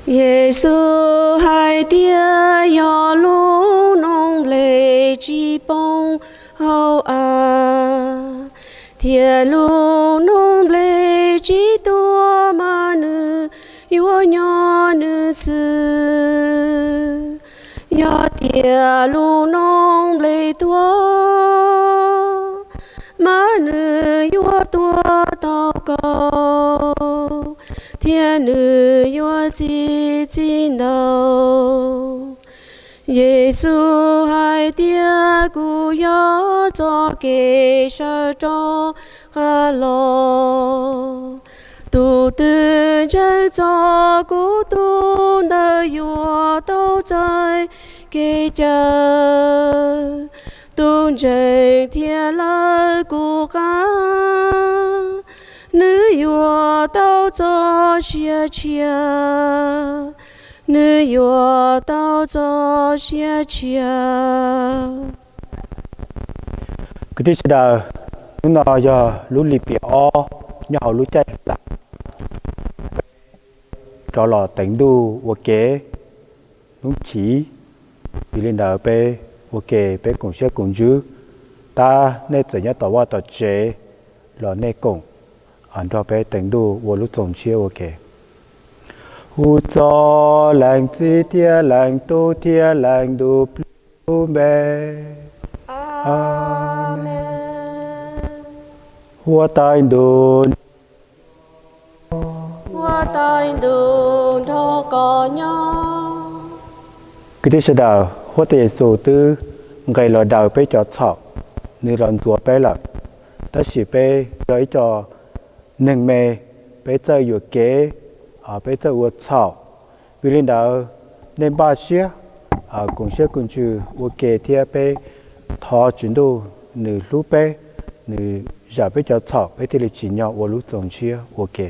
Yexus hais tias yog lub noob nplej tsis poob hauv av, thiab lub noob nplej tsis tuag, mas nws yuav nyob nws xwb. Yog tias lub noob nplej tuag, mas nws yuav tuag tau kaum, thiab nws yuav txi txiv ntau. Yexus hais tias, kuv yog txoj kev sawv rov qab los. Tus twg ntseeg txog kuv tug ntawd yuav tau txais kev caw. Tus ntseeg thiab lawv kuv qab, nws yuav tau txoj sia tshiab, nws yuav tau txoj sia tshiab. Kwv tij sawv daws, hnub no yog lub lim piam ob nyob hauv lub caij Hlav, rov los teev ntuj ua ke hnub chiv. Vim li ntawd peb ua ke peb koom siab koom ntsws, tab nej txawm nyob tom vaj tom tsev los nej koom nrog peb teev ntuj ua lub txoos ntshiab ua ke. Hu txog Leej Txiv thiab Leej Tub thiab Leej Ntuj Plig lub npe. Amees. Huab Tais Ntuj, Huab Tais Ntuj nrog koj nyob. Kwv tij sawv daws, Huab Tais Yexus twb nqes los daws peb cov txhaum, nws los ntxuav peb lawm. Tab sis peb yog ib co neeg me, peb txawj yuam kev, peb txawj ua txhaum. Vim li ntawd, nej npaj siab koom siab koom ntsws ua ke thiab peb thov Tswv Ntuj nws hlub peb, nws zam peb cov txhaum, peb thiaj li tsim nyog ua lub txoos ntshiab ua ke.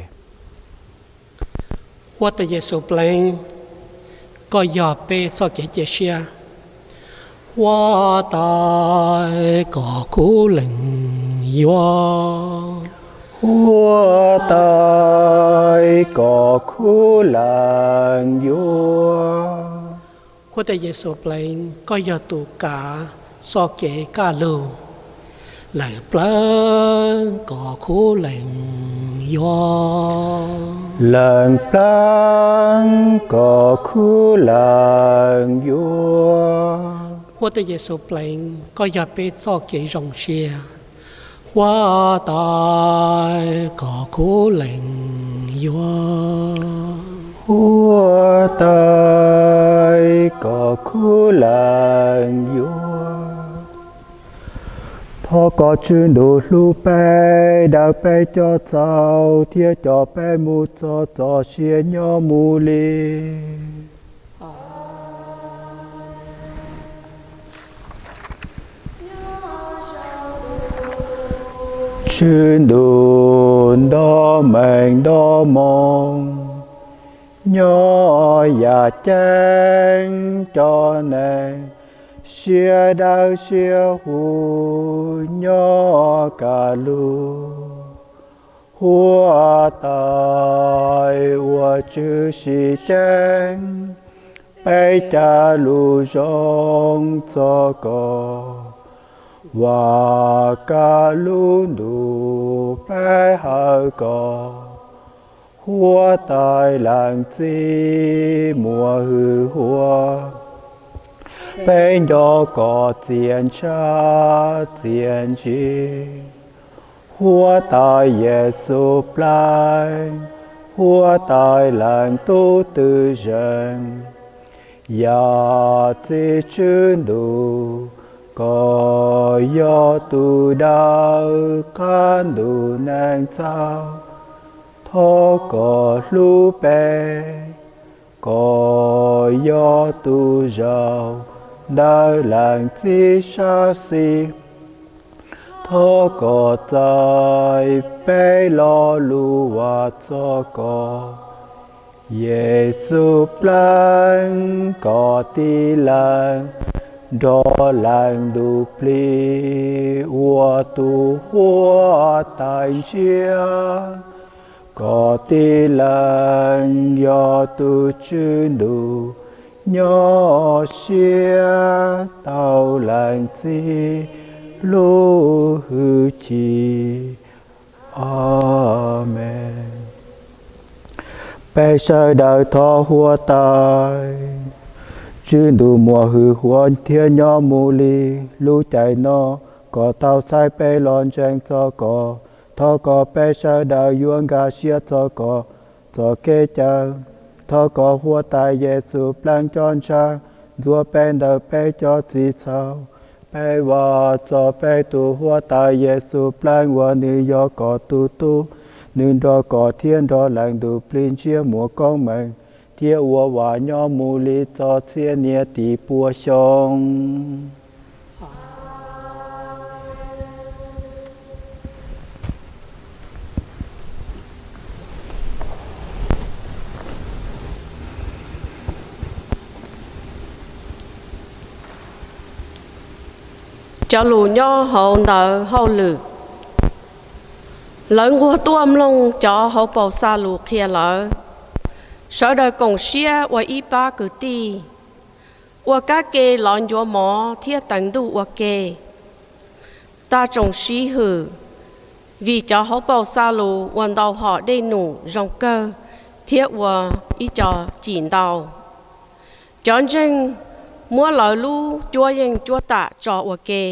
Huab Tais Yexus Pleev, koj yog peb txoj kev cia siab. Huab Tais kom khuv lees yuav. Huab Tais kom khuv lees yuav. Huab Tais Yexus Pleev, koj yog tus kav txoj kev kaj lug. Lees Pleev kom khuv lees yuav. Lees Pleev kom khuv lees yuav. Huab Tais Yexus Pleev, koj yog peb txoj kev zoo siab. Huab Tais kom khuv lees yuav. Huab Tais kom khuv lees yuav. Thov kom Tswv Ntuj hlub peb, daws peb cov txhaum thiab coj peb mus txog txoj sia nyob mus li. Tswv Ntuj nto meej nto moo, nyob yam ceeb cov neeg, siab dawb siab huv nyob kaj lug. Huab Tais uas tswv sim ceeb, peb cav lus zoo txog koj, vam kaj lub ntuj peb hawm koj. Huab Tais Leej Txiv muaj hwj huam, peb nco koj txiaj ntsha txiaj ntsig. Huab Tais Yexus Pleev, Huab Tais Leej Tub twm zeej, yam txiv Tswv Ntuj, koj yog tus daws qab ntuj neeg txaus. Thov koj hlub peb, koj yog tus zaum ntawm Leej Txiv sab xis. Thov koj txais peb lo lus vam txog koj. Yexus Pleev, koj tib leeg nrog Leej Ntuj Plig ua tus Huab Tais ntsiab. Cov tib leeg yog tus Tswv ntuj nyob siab tau lees txim lub hwj chim. Amees. Peb sawv daws thov Huab Tais. Tswv ntuj muaj hwj huam thiab nyob mus li lub caij no, kom tau txhais peb los ntseeg txog koj. Thov kom peb sawv daws yuav nkag siab txog koj txoj kev cawm. Thov kom Huab Tais Yexus pleev cov ntshav ntxuav peb ntawm peb cov txim txhaum. Peb vam txog peb tus Huab Tais Yexus pleev uas nws yog koj tus Tub, nws nrog koj thiab nrog Leej Ntuj Plig Ntshiab muaj koob meej thiab ua vam nyob mus li txog txhiab niaj tib puas xyoo. Cov lus nyob hauv ntawv hauj lwm. Lawv nquag tuaj mloog cov hauv paus xa lus qhia lawv. Sawv daws koom siab ua ib pab kwv tij, ua kab ke los ncuav mov thiab teev ntuj ua ke. Tag tsoom sij hawm, vim cov hauv paus xa lus ua ntau hom dej num zoo kawg thiab ua ib co cim ntau. Cov ntseeg muab lawv lub cuab yeej cuab tam tso ua ke.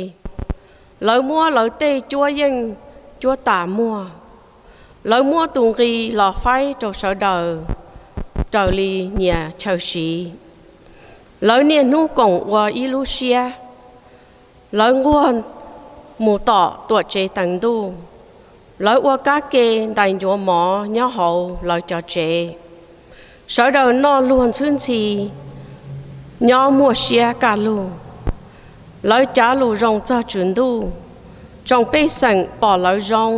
Lawv muab lawv tej cuab yeej cuab tam muag. Lawv muab tus nqi los faib rau sawv daws raws li nyias chaw siv. Lawv niaj hnub koom ua ib lub siab. Lawv nquag mus tom Tuamtsev teev ntuj. Lawv ua kab ke ntais ncuav mov nyob hauv lawv cov tsev. Sawv daws noj luag ntxhwb ntxhi, nyob muaj siab kaj lug. Lawv cav lus zoo txog Tswv Ntuj. Tsoom pej xeem pom lawv zoo.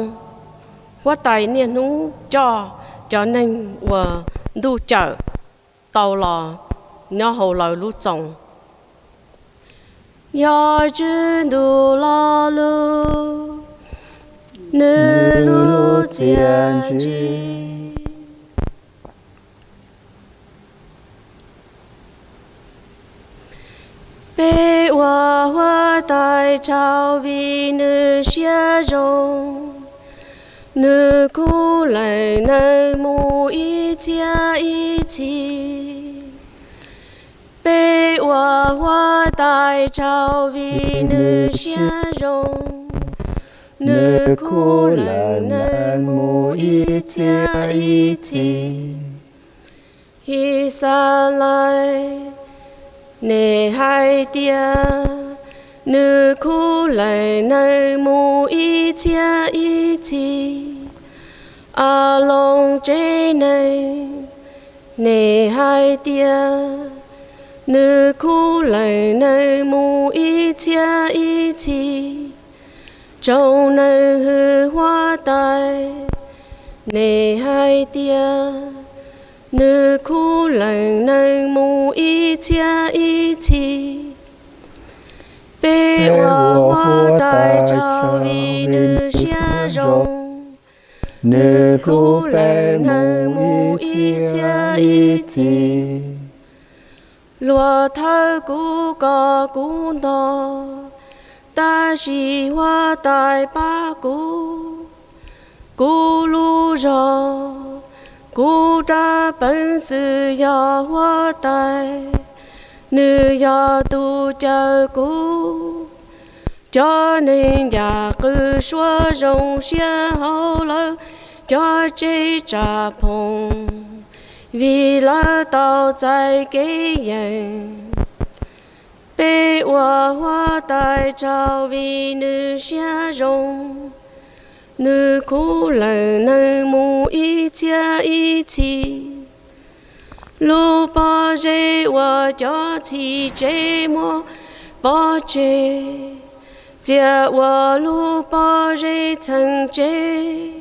Huab Tais niaj hnub coj cov neeg uas Ntuj cawm tau los nyob hauv lawv lub txoos. Yog Tswv Ntuj lo lus, nws lub txiaj ntsig. Peb ua Huab Tais tsaug vim nws siab zoo, nws khub leej neeg mus ib txhiab ib txhis. Peb ua Huab Tais tsaug vim nws siab zoo, nws khub leej neeg mus ib txhiab ib txhis. His Xas Lais, nws hais tias, nws khub leej neeg mus ib txhiab ib txhis. As Loos tsev neeg, nws hais tias, nws khub leej neeg mus ib txhiab ib txhis. Tsoom neeg hwm Huab Tais, nws hais tias, nws khub leej neeg mus ib txhiab ib txhis. Peb ua Huab Tais tsaug vim nws siab zoo, nws khub leej neeg mus ib txhiab ib txhis. Luag thawb kuv kom kuv ntog, tab sis Huab Tais pab kuv. Kuv lub zog, kuv rab peev xwm yog Huab Tais, nws yog tus cawm kuv. Cov neeg ncaj qw suav zoo siab hauv lawv cov tsev tsam phoom, vim lawv tau txais kev yeem. Peb ua Huab Tais tsaug vim nws siab zoo, nws khub leej neeg mus ib txhiab ib txhis. Lub pob zeb uas cov txhim tsev muab pov tseg, txia ua lub pob zeb txheem tsev.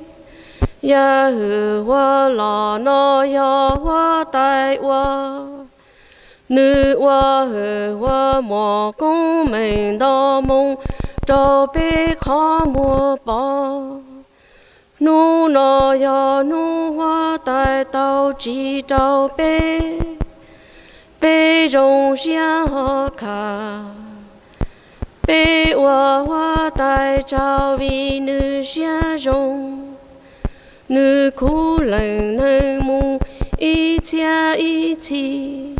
Yam hwm huam los no yog Huab Tais ua, nws ua hwm huam muaj koob meej nto moo rau peb qhov muag pom. Hnub no yog hnub huab tais tau tsim rau peb, peb zoo siab hos kham. Peb ua huab tais tsaug vim nws siab zoo, nws khuv lees neeg mus ib txhiab ib txhis.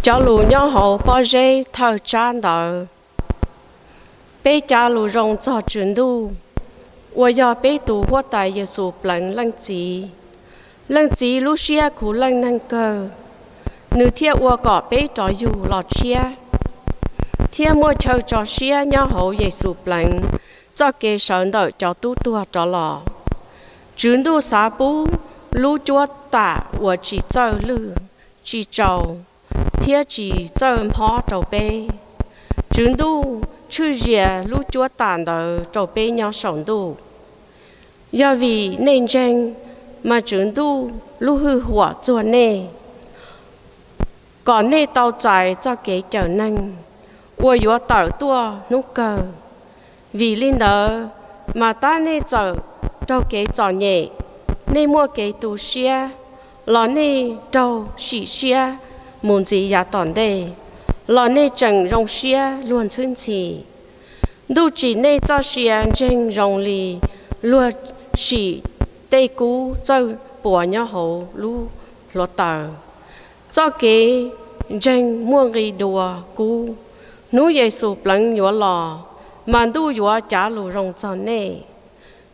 Cov lus nyob hauv pob zeb thawj tsab ntawv. Peb cav lus zoo txog Tswv Ntuj, uas yog peb tus huab tais Yexus Pleev Leej Txiv. Leej Txiv lub siab khuv leej neeg kawg, nws thiaj ua kom peb rov yug los tshiab, thiab muaj chaw tso siab nyob hauv Yexus Pleev txoj kev sawv ntawm cov tub tuag rov los. Tswv Ntuj xav pub lub cuab tam uas tsis txawj lwj tsis tsaus thiab tsis txawj nphob rau peb. Tswv Ntuj tshwj zias lub cuab tam ntawd rau peb nyob saum ntuj. Yog vim nej ntseeg, mas Tswv Ntuj lub hwj huam txuag nej, kom nej tau txais txoj kev cawm neeg uas yuav tawm tuaj hnub kawg. Vim li ntawd, mas tab nej txawm raug kev txom nyem, nej muaj kev tu siab, los nej raug sim siab mus ntxiv yav tom ntej, los nej tseem zoo siab luag ntxhwb ntxhi. Ntuj tsim nej txoj sia ntseeg zoo li luag sim tej kub txawj puas nyob hauv lub hluav taws. Txoj kev ntseeg muaj nqi dua kub. Hnub Yexus Pleev yuav los, mas Ntuj yuav cav lus zoo txog nej.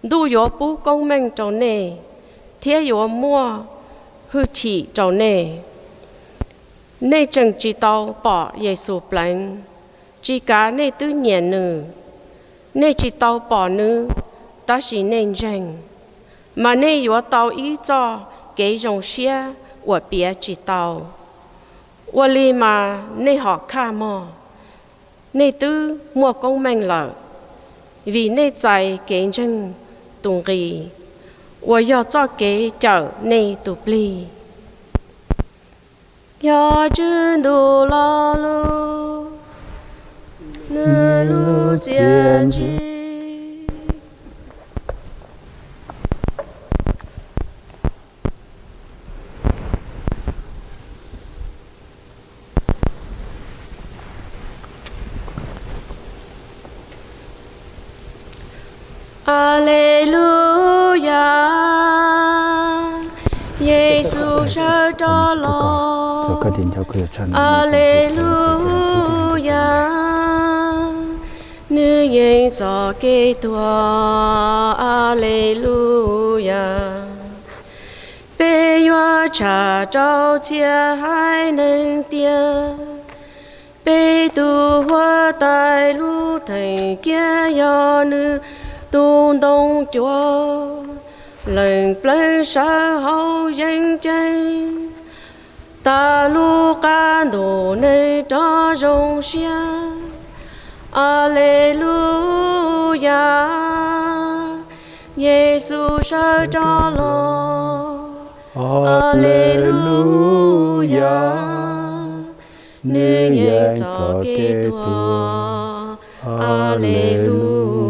Ntuj yuav pub koob meej rau nej, thiab yuav muaj hwj chim rau nej. Nej tseem tsis tau pom Yexus Pleev, tsis kav nej twb nyiam nws. Nej tsis tau pom nws, tab sis nej ntseeg, mas nej yuav tau ib txoj kev zoo siab uas piav tsis tau. Ua li mas nej hom khaj mog, nej twb muaj koob meej lawm, vim nej txais kev ntseeg tus nqi, uas yog txoj kev cawm nej tus plig. Yog Tswv Ntuj lo lus, nws lub txiaj ntsig. Aleluyas, Yexus sawv rov los. Aleluyas, nws yeej txoj kev tuag. Aleluyas, peb yuav tshaj rau txhia haiv neeg tias peb tus huab tais lub theem kiag yog nws tus ntoo cuav, leej pleev sawv hauv yeeb ceeb, tas lub qab ntuj neeg rov zoo siab. Aleluyas, Yexus sawv rov los. Aleluyas, nws yeej txoj kev tuag. Aleluyas.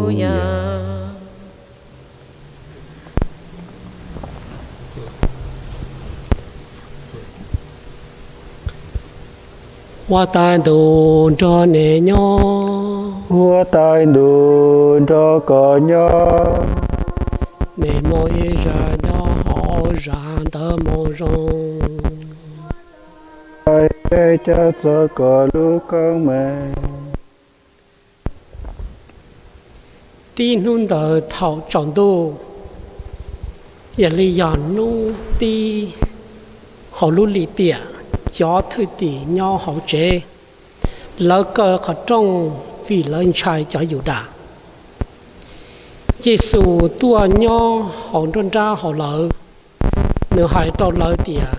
Huab tais ntuj nrog nej nyob. Huab tais ntuj nrog koj nyob. Nej mloog ib zaj nyob hauv zaj Ntawv Moo Zoo. Peb cav txog koj lub koob meej. Tib hnub ntawd thaum tsaus ntuj, yog li yog hnub pib hauv lub lim piam, cov thwj tim nyob hauv tsev, lawv kaw qhov rooj vim lawv ntshai cov Yudas. Yexus tuaj nyob hauv nruab nrab hauv lawv, nws hais rau lawv tias,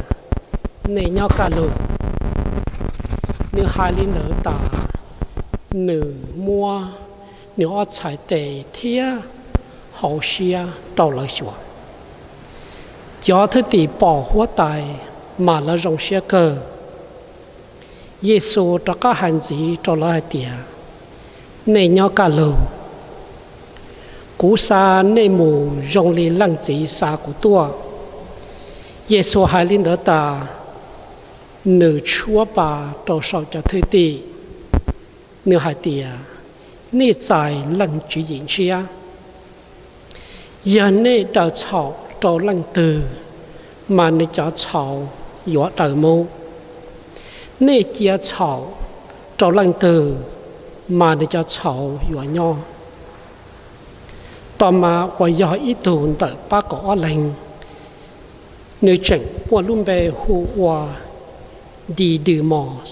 nej nyob kaj lug. Nws hais li ntawd tas, nws muab nws ob txhais tes thiab hauv siab rau lawv xyuas. Cov thwj tim pom huab tais, mas lawv zoo siab kawg. Yexus rov qab hais ntxiv rau lawv hais tias, Nej nyob kaj lug, kuv xa nej mus zoo li leej txiv xa kuv tuaj. Yexus hais li ntawd tas, nws tshuab pa rau saum cov thwj tim, nws hais tias, Nej txais leej tswv yim ntshiab. Yog nej daws txhaum rau leej twg, mas nws cov txhaum yuav daws mus. Nej cia txhaum rau leej twg, mas nws cov txhaum yuav nyob. Tos Mas uas yog ib tug ntawm pab kaum ob leeg, nws tseem muaj lub npe hu ua Didymos.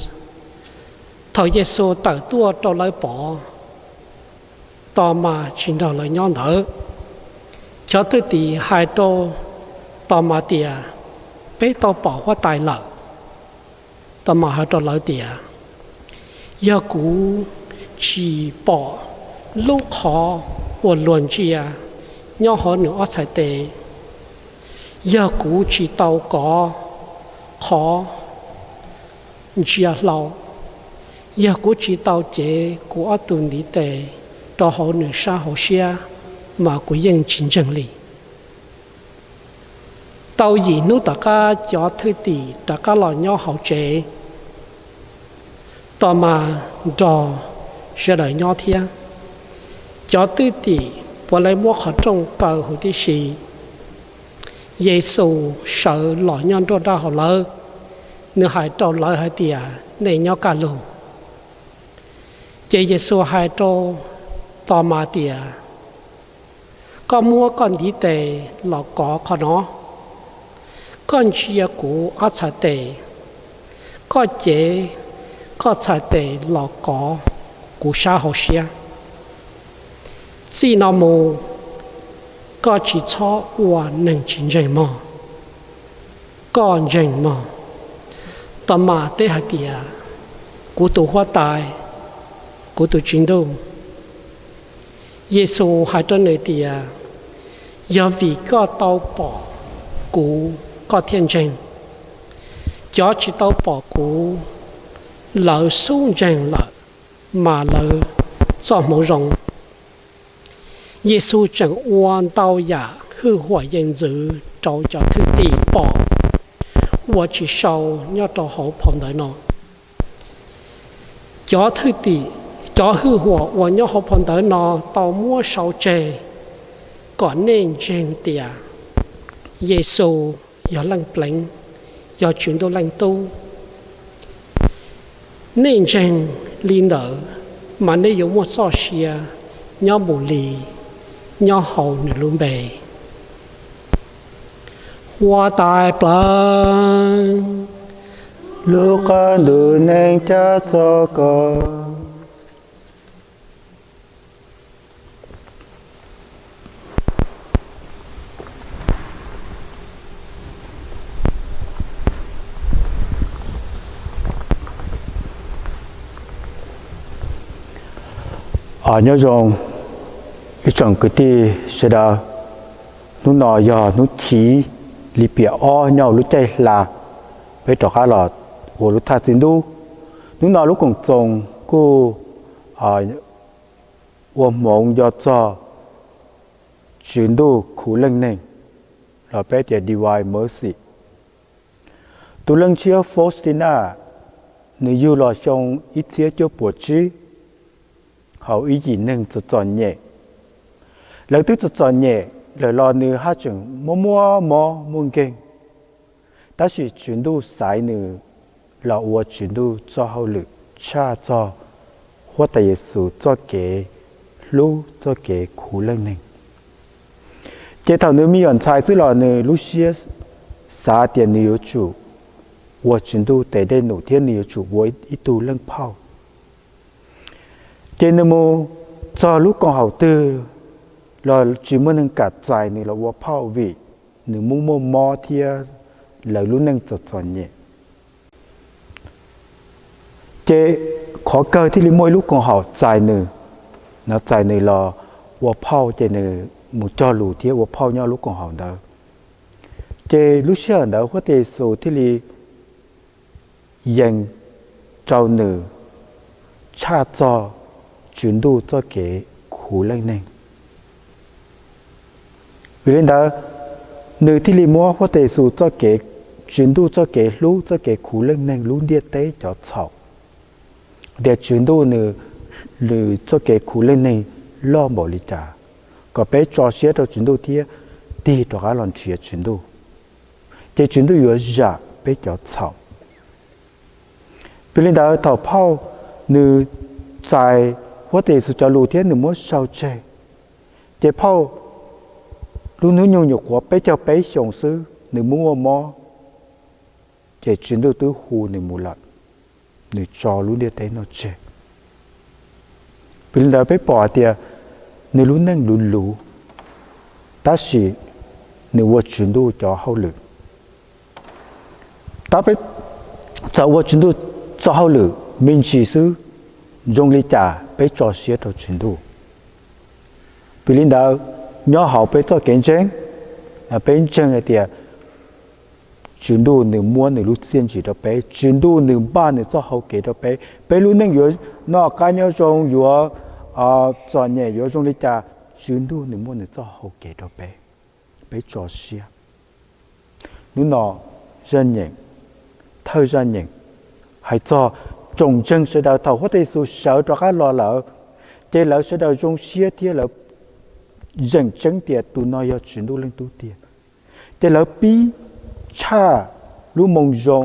Thaum Yexus tawm tuaj rau lawv pom, Tos Mas tsis nrog lawv nyob ntawd. Cov thwj tim hais rau Tos Mas tias, Peb tau pom Huab Tais lawm. Tos Mas hais rau lawv tias, Yog kuv tsis pom lub qhov uas luag ntsia nyob hauv nws ob txhais tes, yog kuv tsis tau kov qhov ntsia hlau, yog kuv tsis tau cev kuv ob tug ntiv tes rau hauv nws sab hauv siab, mas kuv yeej tsis ntseeg li. Tau yim hnub tom qab cov thwj tim rov qab los nyob hauv tsev, Tos Mas nrog sawv daws nyob thiab. Cov thwj tim puav leej muab qhov rooj kaw huv tib si. Yexus sawv los nyob nruab nrab hauv lawv, nws hais rau lawv hais tias, Nej nyob kaj lug. Ces Yexus hais rau Tos Mas tias, Koj muab koj ntiv tes los kov qhov no. Koj ntsia kuv ob txhais tes. Koj cev koj txhais tes los kov kuv sab hauv siab. Txij no mus, koj tsis txhob ua neeg tsis ntseeg mog, koj ntseeg mog. Tos Mas teb hais tias, Kuv tus Huab Tais, kuv tus Tswv Ntuj. Yexus hais rau nws tias, Yog vim koj tau pom kuv koj thiaj ntseeg. Cov tsis tau pom kuv, lawv xub ntseeg lawm, mas lawv txoj hmoov zoo. Yexus tseem ua ntau yam hwj huam yees ntxwv rau cov thwj tim pom uas tsis sau nyob rau hauv phau ntawv no. Cov thwj tim, cov hwj huam uas nyob hauv phau ntawv no tau muab sau tseg kom nej ntseeg tias Yexus yog Leej Pleev, yog Tswv Ntuj Leej Tub. Nej ntseeg li ntawd, mas nej yuav muaj txoj sia nyob mus li nyob hauv nws lub npe. Huab Tais Pleev, lub qab ntuj neeg cav txog koj. Nyob zoo ib tsoom kwv tij sawv daws, hnub no yog hnub chiv li piam ob nyob hauv lub caij hla, peb rov qab los ua lub thaj txi ntub. Hnub no lub koom txoos kuj ua hmoov nco txog Tswv Ntuj khuv leej neeg, los peb tias Divine Mercy. Tus Leej Ntshiab Faustina, nws yug los xyoo ib txhiab cuaj puas tsib, hauv ib yim neeg txom txom nyem. Lawv twb txom txom nyem lawm los nws haj tseem muaj muaj mob muaj nkeeg. Tab sis Tswv Ntuj xaiv nws los ua Tswv Ntuj txoj hauj lwm tshaj txog Huab Tais Yexus txoj kev hlub, txoj kev khuv leej neeg. Ces thaum nws me nyuam ntxhais xwb los nws lub siab xav tias nws yuav tsum ua Tswv Ntuj tes dej num thiab nws yuav tsum ua ib tug leej phauj. Ces nws mus txog lub koom haum twg los tsis muaj neeg kam txais nws los ua phauj vim nws muaj muaj mob thiab lawv lub neej txom txom nyem. Ces qhov kawg thiaj li muaj ib lub koom haum txais nws, no txais nws los ua phauj, ces nws mus cog lus thiab ua phauj nyob lub koom haum ntawd. Ces lub sij hawm ntawd Huab Tais Yexus thiaj li yees rau nws tshaj txog Tswv Ntuj txoj kev khuv leej neeg. Vim li ntawd, nws thiaj li muab Huab Tais Yes Xus txoj kev, Tswv Ntuj txoj kev hlub, txoj kev khuv leej neeg lub ntiaj teb cov txhaum, tias Tswv Ntuj nws, nws txoj kev khuv leej neeg loj npaum li cas, kom peb tso siab rau Tswv Ntuj thiab tig rov qab los nrhiav Tswv Ntuj, ces Tswv Ntuj yuav zam peb cov txhaum. Vim li ntawd, thaum phauj nws txais Huab Tais Yes Xus cov lus thiab nws muab sau tseg, ces phauj lub hnub nyoog nyuam qhuav peb caug peb xyoos xwb nws muaj mob, ces Tswv Ntuj twb hu nws mus lawm, nws tso lub ntiaj teb no tseg. Vim li ntawd peb pom hais tias nws lub neej luv luv, tab sis nws ua Tswv Ntuj cov hauj lwm. Tab peb txawm ua Tswv Ntuj txoj hauj lwm me ntsis xwb, zoo li cas peb tso siab rau Tswv Ntuj. Vim li ntawd, nyob hauv peb txoj kev ntseeg, peb ntseeg hais tias Tswv Ntuj nws muab nws lub txiaj ntsim rau peb, Tswv Ntuj nws npaj nws txoj hau kev rau peb. Peb lub neej yuav noj qab nyob zoo, yuav txom nyem, yuav zoo li cas, Tswv Ntuj nws muaj nws txoj hau kev rau peb. Peb tso siab. Hnub no, zaj nyeem, thawj zaj nyeem hais txog tsoom ntseeg sawv daws thaum Huab Tais Yes Xus sawv rov qab los lawm, ces lawv sawv daws zoo siab thiab lawv zeem tseeb tias tus no yog Tswv Ntuj Leej Tub tiag. Ces lawv pib tshaj lub Moo Zoo,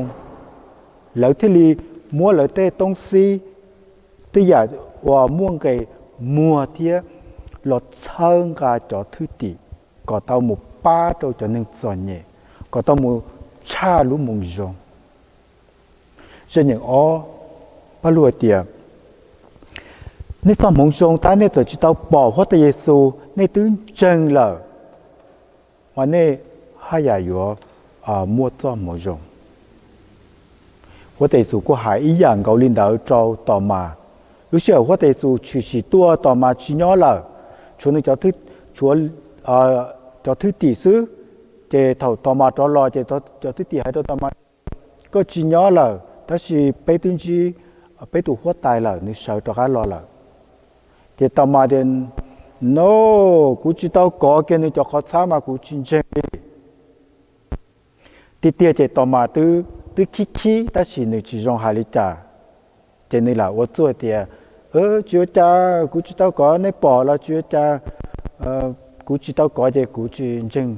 lawv thiaj li muab lawv tej toob xib, tej yam uas muaj nqe muag thiab los txhawb nqa cov thwj tim kom tau mus pab rau cov neeg txom nyem, kom tau mus tshaj lub Moo Zoo. Zaj nyeem ob, Paj Lug hais tias, nej txoj hmoov zoo tab nej txawm tsis tau pom Huab Tais Yes Xus, nej twb ntseeg lawm, mas nej haj yam yuav muaj txoj hmoov zoo. Huab Tais Yes Xus kuj hais ib yam nkaus li ntawd rau Tos Mas. Lub sij hawm Huab Tais Yes Xus tshwm sim tuaj, Tos Mas tsis nyob lawm, tshuav nws, tshuav cov thwj tim xwb. Ces thaum Tos Mas rov los ces cov thwj tim hais rau Tos Mas, koj tsis nyob lawm, tab sis peb twb ntsib peb tus Huab Tais lawm, nws sawv rov qab los lawm. Ces Tos Mas tias, no, kuv tsis tau kov kiag nws cov qhov txhab mas kuv tsis ntseeg li. Tiag tiag ces Tos Mas twb khib khib tab sis nws tsis zoo hais li cas. Ces nws lam ua txuj tias, tsis ua cas, kuv tsis tau kov, nej pom los tsis ua cas, kuv tsis tau kov ces kuv tsis ntseeg.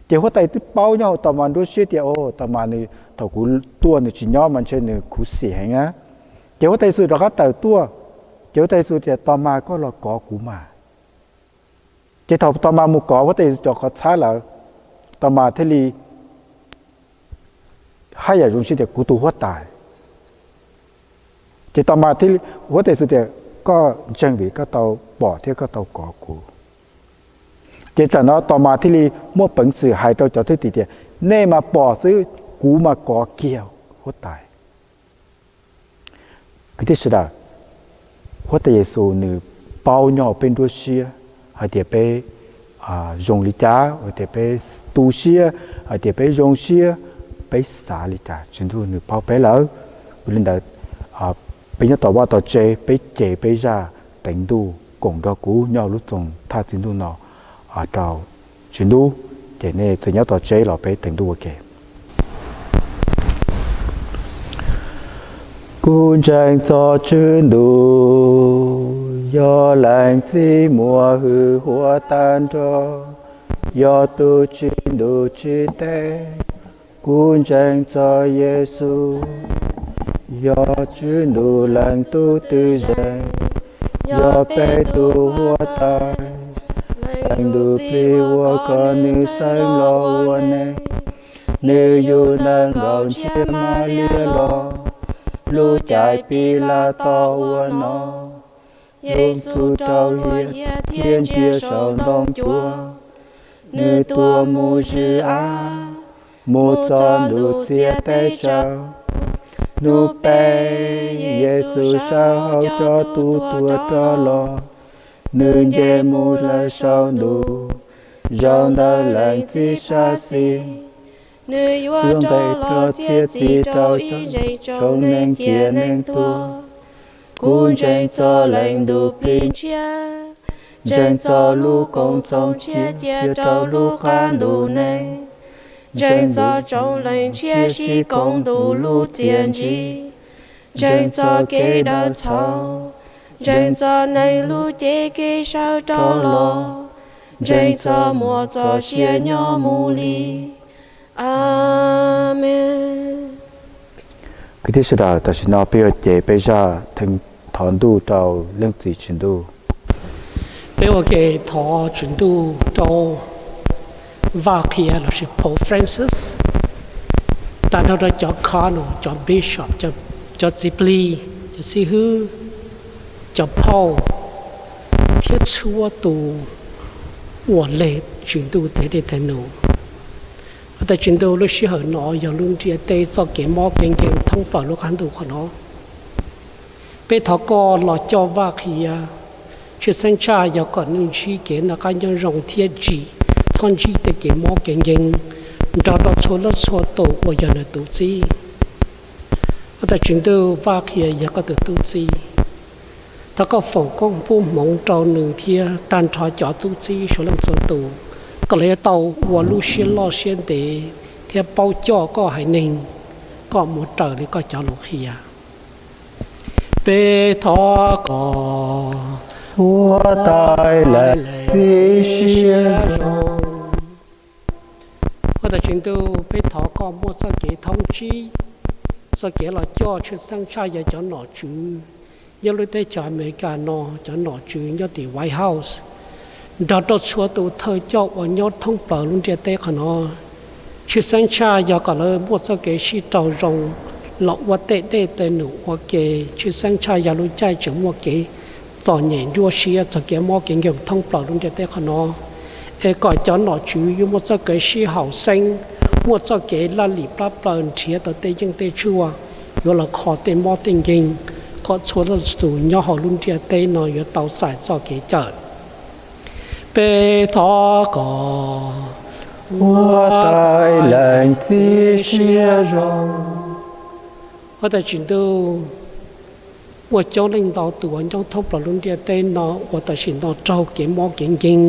Ces Huab Tais twb paub nyob hauv Tos Mas nruab siab tias, o, Tos Mas nws thaum kuv tuaj nws tsis nyob mas ntshe nws khuv xim heev na. Ces Huab Tais Yes Xus rov qab tawm tuaj, ces Huab Tais Yes Xus tias, Tos Mas, koj los kov kuv mas. Ces thaum Tos Mas mus kov Huab Tais Yes Xus cov qhov txhab lawm, Tos Mas thiaj li haj yam zoo siab tias, kuv tus Huab Tais. Ces Tos Mas thiaj, Huab Tais Yes Xus tias, koj ntseeg vim koj tau pom thiab koj tau kov kuv. Ces txawm no Tos Mas thiaj li muaj peev xwm hais rau cov thwj tim tias, nej mas pom xwb, kuv mas kov kiag Huab Tais. Kwv tij sawv daws, Huab Tais Yes Xus nws paub nyob hauv peb nruab siab hais tias peb zoo li cas, hais tias peb tu siab, hais tias peb zoo siab, peb xav li cas, Tswv Ntuj nws paub peb lawm. Vim li ntawd, peb nyob tom vaj tom tsev, peb cev peb zaj teev ntuj koom nrog kuv nyob hauv lub Txoos Thaj Txi Ntuj no rau Tswv Ntuj. Ces nej txawm nyob tom tsev los peb teev ntuj ua ke. Kuv ntseeg txog Tswv Ntuj, yog Leej Txiv muaj hwj huam tag nrho, yog tus tsim ntuj tsim teb. Kuv ntseeg txog Yes Xus, yog Tswv Ntuj Leej Tub twm zeej, yog peb tus Huab Tais. Leej Ntuj Plig ua kom nws xeeb los ua neeg, nws yug Nais Nkaum Ntshiab Malis los, lub caij Pilatos ua nom, Yes Xus raug hiam thiab ntsiag saum ntoo cuam. Nws tuag mus zwm av, mus txog ntuj txiag teb tsaus. Hnub peb, Yes Xus sawv hauv cov tub tuag rov los, nws nce mus lawm saum ntuj, zaum ntawm Leej Txiv sab xis. Nws yuav rov los txiav txim rau ib ntseeg tsoom neeg cia neeg tuag. Kuv ntseeg txog Leej Ntuj Plig Ntshiab, ntseeg txog lub Koom Txoos tshiab cia rau lub qab ntuj neeg, ntseeg txog tsoom leej ntshiab sib koom ntuj lub txiaj ntsim, ntseeg txog kev daws txhaum, ntseeg txog neeg lub cev kev sawv rov los, ntseeg txog muaj txoj sia nyob mus li. Amees. Kwv tij sawv daws, tam sim no peb yuav cev peb zaj thov ntuj rau Leej Txiv Tswv Ntuj. Peb ua ke thov Tswv Ntuj rau Vaj Qhia lossis Pope Francis, tag nrho rau cov cardinal, cov bishop, cov txiv plig, cov xib hwb, cov phauj, thiab txhua tus uas leg Tswv Ntuj tes dej tes num. Ua tas Tswv Ntuj, lub sij hawm no yog lub ntiaj teb txoj kev mob kev nkeeg thoob plaws lub qab ntuj qhov no. Peb thov koj los coj Vaj Qhia, tshwj xeeb tshaj yog kom nws ntsib kev noj qab nyob zoo thiab tsis txhob ntsib tej kev mob kev nkeeg nrog rau txhua leej txhua tus uas yog nws tus txib. Ua tas Tswv Ntuj, Vaj Qhia yog koj tus tub txib. Thov koj foom koob pub hmoov rau nws thiab tag nrho cov tub txib suav leej txhua tus, kom lawv yuav tau ua lub siab loj siab ntev thiab paub coj koj haiv neeg kom mus raws li koj cov lus qhia. Peb thov kom ua tais leej txiv siab zoo. Ua tas Tswv Ntuj, peb thov koj muaj txoj kev thoob tsib, txoj kev los coj tshwj xeeb tshaj yog cov nom tswv nyob lub teb chaws Amelikas no, cov nom tswv nyob tim White House, nrog rau txhua tus thawj coj uas nyob thoob plaws lub ntiaj teb qhov no, tshwj xeeb tshaj yog kom lawv muaj txoj kev sib raug zoo los ua tej dej tej num ua ke, tshwj xeeb tshaj yog lub caij tseem muaj kev txom nyem nruab siab txog kev mob kev nkeeg thoob plaws lub ntiaj teb qhov no, es kom cov nom tswv yuav muaj txoj kev sib haum xeeb, muaj txoj kev laj lim plab plaws nrhiav tau tej yeej tej tshuaj yuav los kho tej mob tej nkeeg, kom txhua leej txhua tus nyob hauv lub ntiaj teb no yuav tau txais txoj kev cawm. Peb thov kom ua tais leej txiv siab zoo. Ua tas Tswv Ntuj, muaj coob leej ntau tus uas nyob thoob plaws lub ntiaj teb no uas tam sim no raug kev mob kev nkeeg,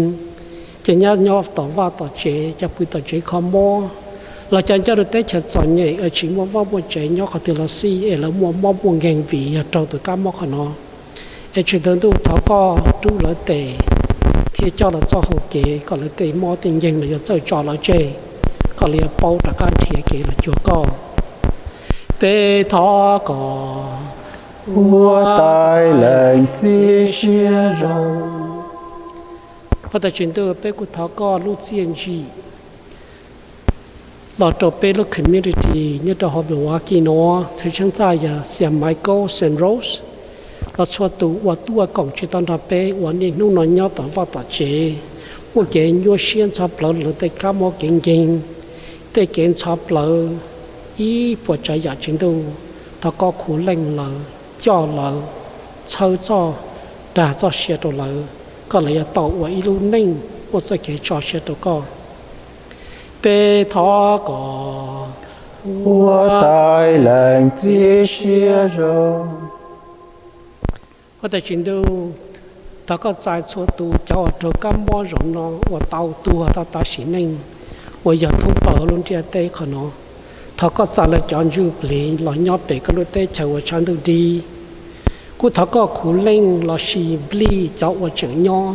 ces nyob nyob tom vaj tom tsev, cov pw tom tsev kho mob, los cov nyob rau teb chaws txom nyem es tsis muaj vaj muaj tsev nyob qhov twg los xij es lawv muaj mob muaj nkeeg vim yog raug tus kab mob qhov no. Es Tswv Ntuj, thov koj rub lawv tes thiab coj lawv txoj hau kev kom lawv tej mob tej nkeeg los yuav txawj tso lawv tseg, kom lawv yuav paub rov qab nrhiav kev los cuag koj. Peb thov kom ua tais leej txiv siab zoo. Ua tas Tswv Ntuj, peb kuj thov koj lub txiaj ntsim los rau peb lub community nyob rau hauv Milwaukee no, txhua tsav txaj yog San Michael, San Rose, los txhua tus uas tuaj koom tsis tau nrog peb uas niaj hnub no nyob tom vaj tom tsev, muaj kev nyuaj siab ntxhov plawv los tej kab mob kev nkeeg, tej kev ntxhov plawv ib puas tsav yam Tswv Ntuj, thov koj khuv leej lawv, coj lawv, txhawb txoj dag txoj sia rau lawv, kom lawv yuav tau ua ib lub neej muaj txoj kev tso siab rau koj. Peb thov kom ua tais leej txiv siab zoo. Ua tas Tswv Ntuj, thov koj txais txhua tus cov uas raug kab mob zaum no uas tau tuag tau tas sim neej uas yog thoob plaws lub ntiaj teb qhov no. Thov koj txais lawv cov ntsuj plig los nyob pem koj lub teb chaws uas tshav ntuj dig. Kuj thov koj khuv leej los sis nplij cov uas tseem nyob,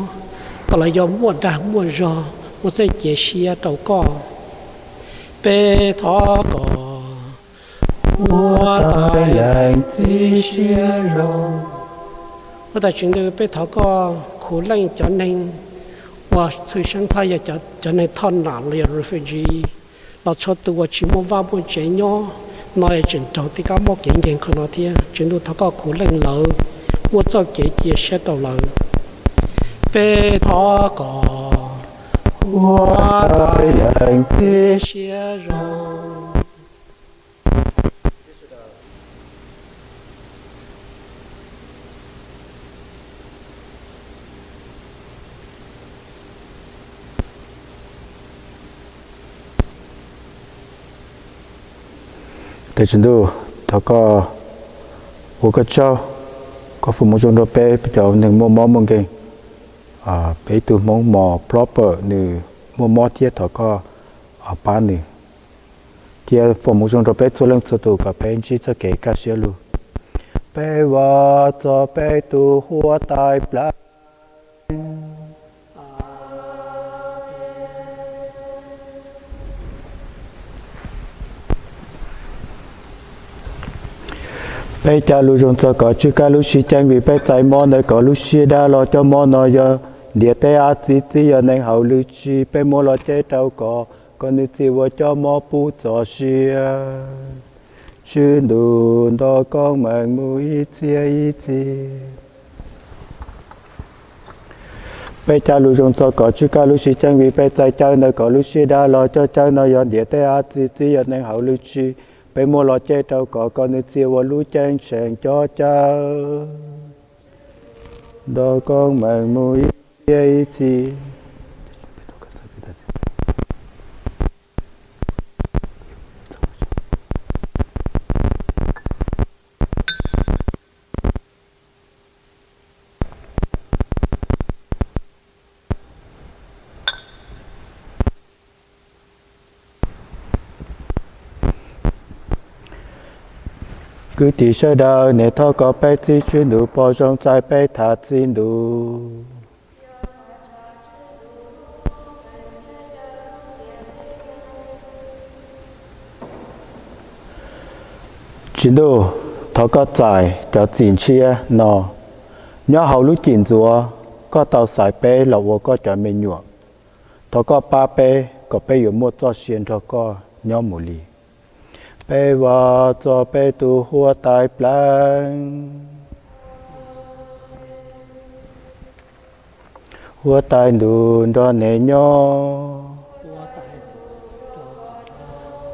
kom lawv yuav muaj dag muaj zog, muaj txoj kev cia siab rau koj. Peb thov kom ua tais leej txiv siab zoo. Ua tas Tswv Ntuj, peb thov koj khuv leej cov neeg uas txhua tsav txaj yog cov neeg thoj nam los yog refugee, los txhua tus uas tsis muaj vaj muaj tsev nyob no es tseem raug tej kab mob kev nkeeg qhov no thiab. Tswv Ntuj, thov koj khuv leej lawv, muaj txoj kev cia siab rau lawv. Peb thov kom ua tais leej txiv siab zoo. Tes Tswv Ntuj, thov koj ua koj tsaug, koj foom hmoov zoo rau peb cov neeg muaj mob muaj nkeeg. Peb ib tug Hmoob mos plhob pawm nws muaj mob thiab, thov koj pab nws thiab foom hmoov zoo rau peb txhua leej txhua tus kom peb ntsib txoj kev kaj siab lug. Peb vam txog peb tus huab tais Pleev. Peb cav lus zoo txog koj tswj kab lub sib ceeb vim peb txais mob ntawm koj lub siab dawb los cov mob no yog ntiaj teb av txi txib, yog neeg hauv lub tsi peb muab los cev rau koj, kom nws txhij ua cov mob pub txoj sia. Tswv Ntuj, nrog koob meej mus ib txhiab ib txhis. Peb cav lus zoo txog koj tswj kab lub sib ceeb vim peb txais cawv ntawm koj lub siab dawb los cov cawv no yog ntiaj teb av txi txib, yog neeg hauv lub tsi peb muab los cev rau koj, kom nws txhij ua lub ceeb tsheej cov cawv. Nrog koob meej mus ib txhiab ib txhis. Kwv tij sawv daws, niam thov kom peb txib Tswv Ntuj pom zoo txais peb tham txij ntuj. Tswv Ntuj, thov koj txais cov txim ntshiab no nyob hauv lub Cim Ntxuav, koj tau xaiv peb los ua koj cov me nyuam. Thov koj pab peb kom peb yuav muaj txoj sia nrog koj nyob mus li. Peb vam txog peb tus huab tais Pleev. Huab tais ntuj, nrog nej nyob.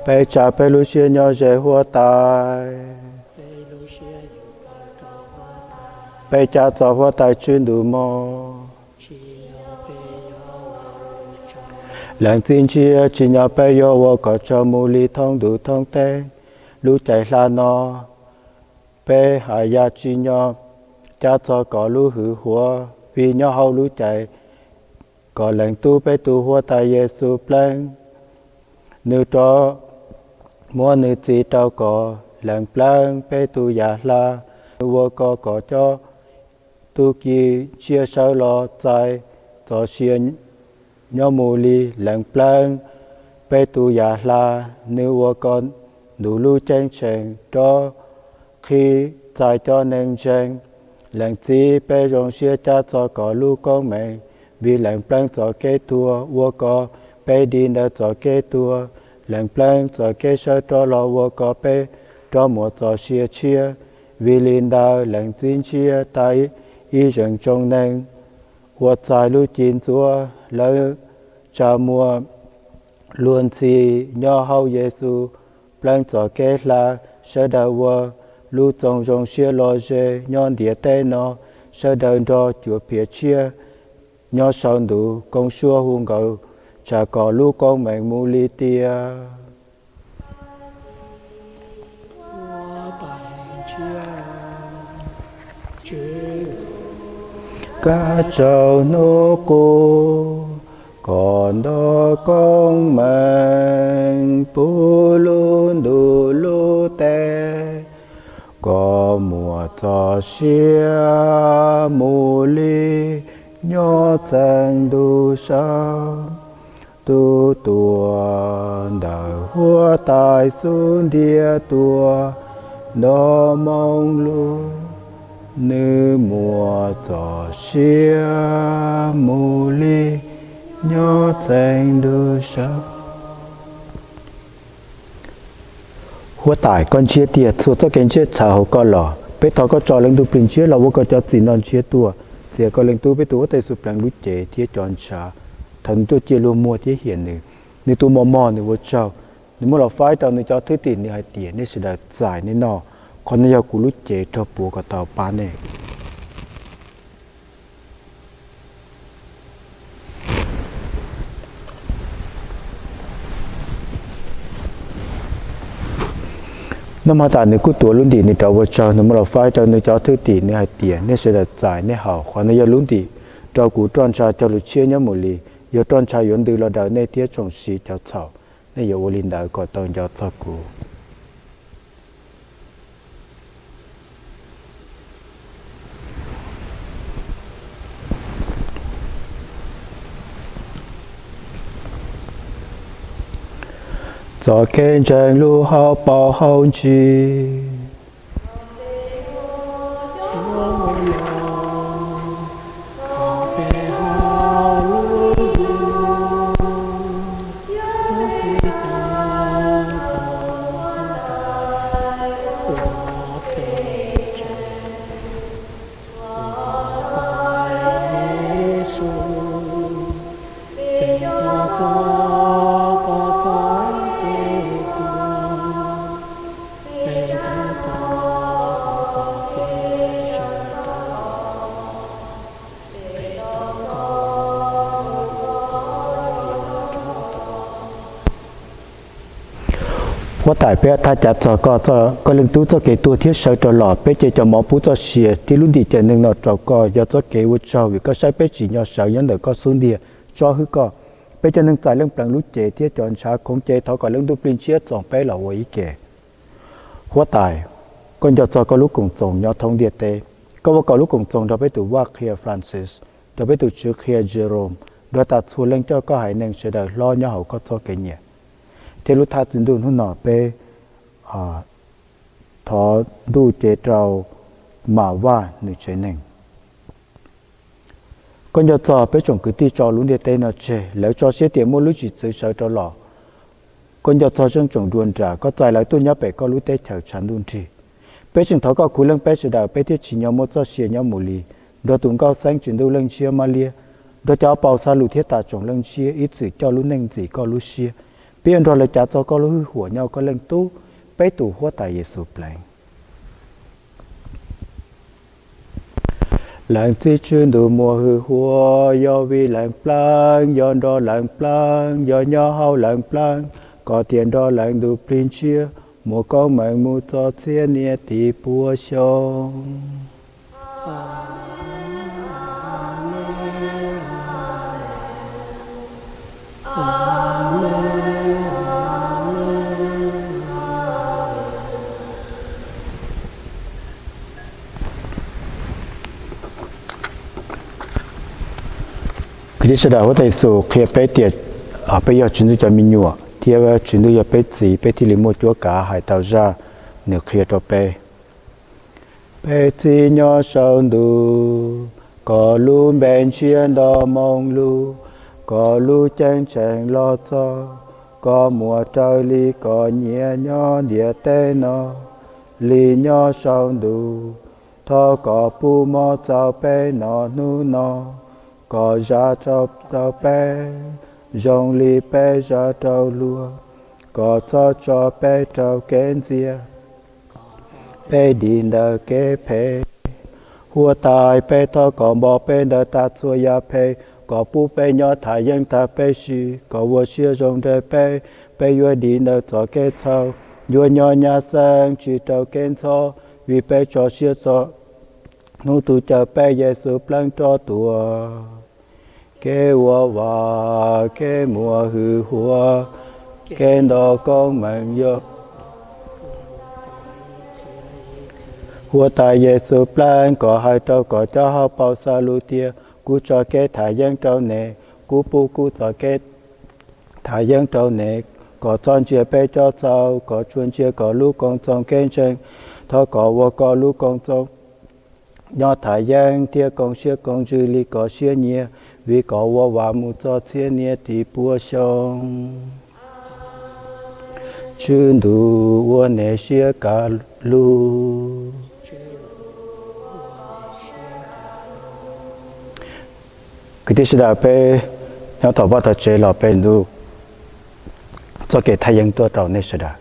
Peb tsa peb lub siab nyob ze huab tais. Peb cav txog huab tais Tswv Ntuj mog. Leej Txiv Ntshiab, tsim nyog peb yuav ua kom tsaug mus li thoob ntuj thoob teb lub caij hla no. Peb haj yam tsim nyog cav txog koj lub hwj huam, vim nyob hauv lub caij koj Leej Tub, peb tus huab tais Yexus Pleev, nws rov muab nws txim rau koj. Leej Pleev, peb tus yam hla, nws ua kom koj cov tub ki tsiaj sawv los txais txoj sia nyob mus li. Leej Pleev, peb tus yam hla, nws ua kom ntuj lub ceeb tsheej rov qhib txais cov neeg ntseeg. Leej Txiv, peb zoo siab cav txog koj lub koob meej, vim Leej Pleev txoj kev tuag ua kom peb dim ntawm txoj kev tuag. Leej Pleev, txoj kev sawv rov los ua kom peb rov muaj txoj sia tshiab. Vim li ntawd Leej Txiv Ntshiab tais ib zeej tsoom neeg uas txais lub Cim Ntxuav, lawv tsa muag luag ntxhi nyob hauv Yexus Pleev txoj kev hla. Sawv daws ua lub txoos zoo siab lom zem nyob ntiaj teb no, sawv daws nrog cuab phiaj tshiab nyob saum ntuj koom suab hu nkawd, tsa koj lub koob meej mus li tiag. Kav tsaug hnub qub, koj nrog koob meej puv lub ntuj lub teb, kom muaj txoj sia mus li nyob txeeg ntuj saud. Tus tuaj ntawm huab tais xub ntiag tuaj nrog moo lug, nws muaj txoj sia mus li nyob txeeg ntuj saud. Huab tais, koj ntshiab tiag, txhua txoj kev ntshiab txhawv hauv koj los. Peb thov koj tso Leej Ntuj Plig Ntshiab los ua koj cov txim no ntshiab tuaj, txiav koj Leej Tub, peb tus huab tais Yexus Pleev lub cev thiab cov ntshav, thaum nws tuaj ciaj luag muag thiab hiam nws. Nws tus mos mog nws ua tsaug, nws muab los faib rau nws cov thwj tim, nws hais tias, nej sawv daws txais nej noj, qhov no yog kuv lub cev raug puav kom tau pab nej. Nag hmo tas nws kuj tuav lub ntim nws rov ua tsaug, nws muab los faib rau nws cov thwj tim, nws hais tias, nej sawv daws txais nej haus, qhov no yog lub ntim rau kuv roj ntsha cog lus tshiab nyob mus li, yog roj ntsha yuav ntws los daws nej thiab tsoom sid cov txhaum. Nej yuav ua li ntawd kom tau nco txog kuv. Txoj kev ntseeg lub hauv paus hauv ntsis. Huab tais, peb thaj cav txog koj, koj leej tub txoj kev tuag thiab sawv rov los, peb cia cov mov pub txoj sia thiab lub ntim cawm neeg no rau koj, yog txoj kev ua tsaug vim koj saib peb tsim nyog sawv nyob ntawm koj xub ntiag tsob hwb koj. Peb cov neeg txais Leej Pleev lub cev thiab cov ntshav khoov cev, thov kom Leej Ntuj Plig Ntshiab txoos peb los ua ib ke. Huab tais, koj nco txog koj lub Koom Txoos nyob thoob ntiaj teb. Koj ua kom lub Koom Txoos nrog peb tus Vaj Qhia Francis, nrog peb tus Tswv Qhia Jerome, nrog tas txhua leej coj koj haiv neeg sawv daws hlob nyob hauv koj txoj kev nyiam. Thiab lub thaj txi Ntuj hnub no peb thov Ntuj cev rau Mas Vaj nws tsev neeg. Koj nco txog peb tsoom kwv tij tso lub ntiaj teb no tseg, lawv tso siab tias muaj lub tsim txwv sawv rov los. Koj nco txog zeej tsoom dua nram, koj txais lawv tuaj nyob pem koj lub teb chaws tshav ntuj nrig. Peb tseem thov koj khwv leej peb sawv daws, peb thiaj tsim nyog muaj txoj sia nyob mus li, nrog tus Nkauj Xeeb Tswv Ntuj Leej Ntshiab Mab Liab, nrog cov Hauv Paus Xa Lus thiab tas tsoom leej ntshiab ib txwm coj lub neej ntxim koj lub siab. Peb yuav nrog lawv cav txog koj lub hwj huam nyob koj Leej Tub, peb tus Huab Tais Yexus Pleev. Leej Txiv Tswv Ntuj muaj hwj huam, yog vim Leej Pleev, yog nrog Leej Pleev, yog nyob hauv Leej Pleev, kom tias nrog Leej Ntuj Plig Ntshiab muaj koob meej mus txog txhiab niaj tib puas xyoo. Kwv tij sawv daws, Huab Tais Yexus qhia peb tias peb yog Tswv Ntuj cov me nyuam thiab Tswv Ntuj yog peb txiv, peb thiaj li muaj cuab kav hais tau zaj nws qhia rau peb. Peb Txiv nyob saum ntuj, koj lub npe ntshiab nto moo lug, koj lub ceeb tsheej los txog, koj muab raws li koj nyiam nyob ntiaj teb no li nyob saum ntuj. Thov koj pub mov txaus peb noj hnub no, koj zam rau peb zoo li peb zam rau luag, koj txhob tso peb rau kev ntxias, peb dim ntawm kev phem. Huab Tais, peb thov koj npog peb ntawm tas txhua yam phem, koj pub peb nyob tham yeeb tag peb sim, koj ua siab zoo nrog peb, peb yuav dim ntawm txoj kev txhaum, yuav nyob nyab xeeb tsis raug kev ntxhov, vim peb tso siab txog hnub tus Cawmseej peb Yexus Pleev rov tuaj. Kev ua vam, kev muaj hwj huam, kev nto koob meej yog Huab Tais Yexus Pleev, koj hais rau koj cov Hauv Paus Xa Lus tias, kuv tso kev tham yeeb rau nej, kuv pub kuv txoj kev tham yeeb rau nej. Koj txhob ntsia peb cov txhaum, koj tsuas ntsia koj lub Koom Txoos kev ntseeg. Thov koj ua koj lub Koom Txoos nyob tham yeeb thiab koom siab koom ntsws li koj siab nyiam, vim koj ua vam mus txog txhiab niaj tib puas xyoo. Tswv Ntuj ua nej siab kam lug. Kwv tij sawv daws, peb nyob tom vaj tom tsev los peb ntuj txoj kev thaj yeeb tuaj rau nej sawv daws.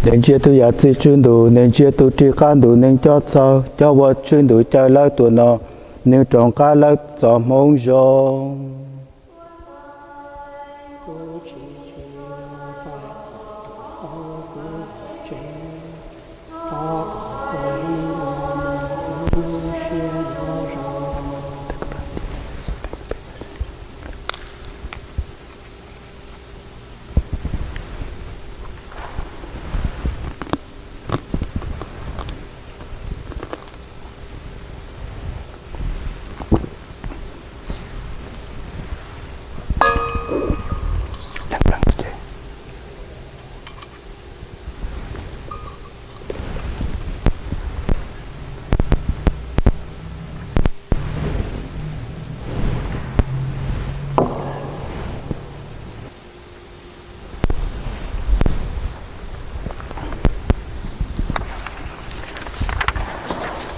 Neeg ntsia tus yam txwv tswj ntuj, neeg ntsia tus ris qab ntuj, neeg coj txog cov uas tswj ntuj caw lawv tuaj no, neeg roos qab lawv txoj hmoov zoo.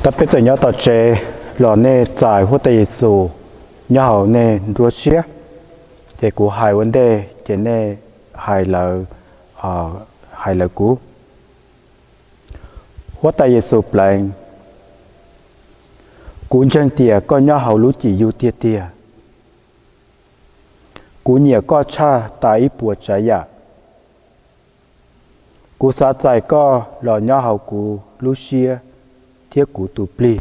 Tau peb txawm nyob tom tsev los nej txais Huab Tais Yes Xus nyob hauv nej nruab siab, ces kuv hais ua ntej ces nej hais lawv, hais lawv kuv. Huab Tais Yes Xus Pleev, kuv ntseeg tias koj nyob hauv lub Cim Yug tiag tiag. Kuv nyiam koj tshaj tas ib puas tsav yam. Kuv xav txais koj los nyob hauv kuv lub siab thiab kuv tus plig.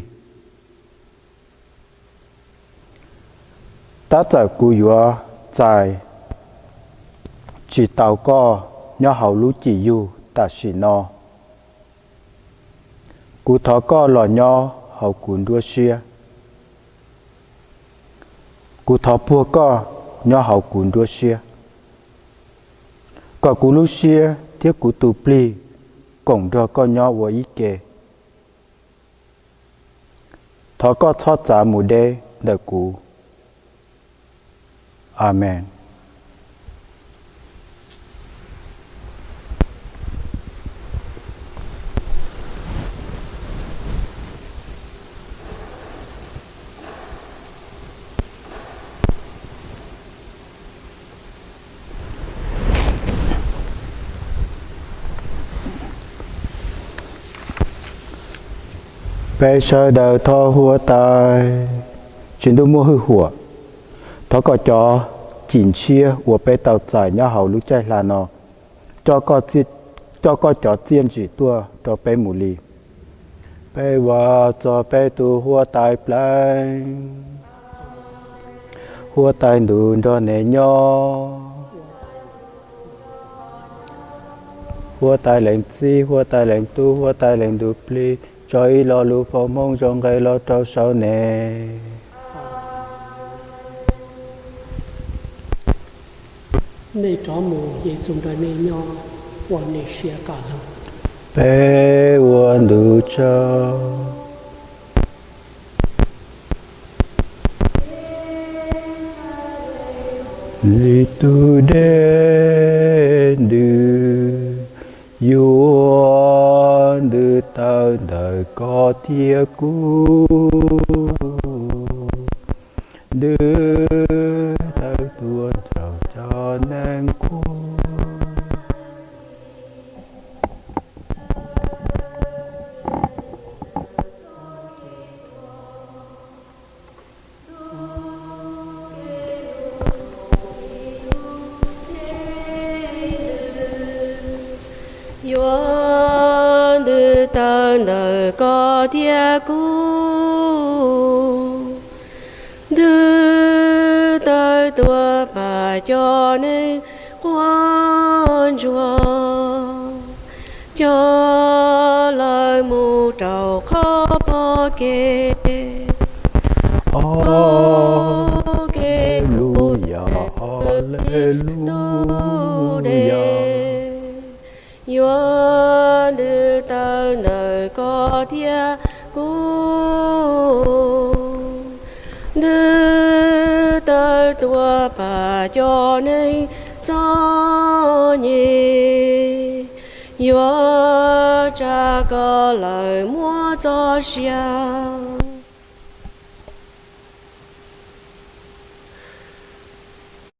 Tab txawm kuv yuav txais tsis tau koj nyob hauv lub Cim Yug tam sim no, kuv thov koj los nyob hauv kuv nruab siab. Kuv thov puag koj nyob hauv kuv nruab siab, kom kuv lub siab thiab kuv tus plig koom nrog koj nyob ua ib ke. Thov koj txhob txav mus deb ntawm kuv. Amees. Peb sawv daws thov Huab Tais Tswv Ntuj muaj hwj huam, thov kom cov cim ntshiab uas peb tau txais nyob hauv lub caij hla no coj koj cov txiaj ntsim tuaj rau peb mus li. Peb ua txog peb tus Huab Tais Pleev, Huab Tais ntuj nrog nej nyob. Huab Tais Leej Txiv, Huab Tais Leej Tub, Huab Tais Leej Ntuj Plig, tso ib lo lus foom hmoov zoo nqe los rau saum nej. Nej rov mus, Yes Xus nrog nej nyob, ua nej siab kaj lug. Peb ua ntu tsaug. Li tus dej ntws, yuav ntws tawm ntawm koj thiab kuv, ntws tawm tuaj nrog cov neeg qub. Yuav ntws tawm ntawm koj thiab kuv, ntws tawm tuaj pab cov neeg quaj ntsuag, coj lawv mus rau qhov pom kev. Aleluya, aleluya. Yuav ntws tawm ntawm koj thiab kuv, ntws tawm tuaj pab cov neeg txom nyem, yuav tsa kom lawv muaj txoj sia.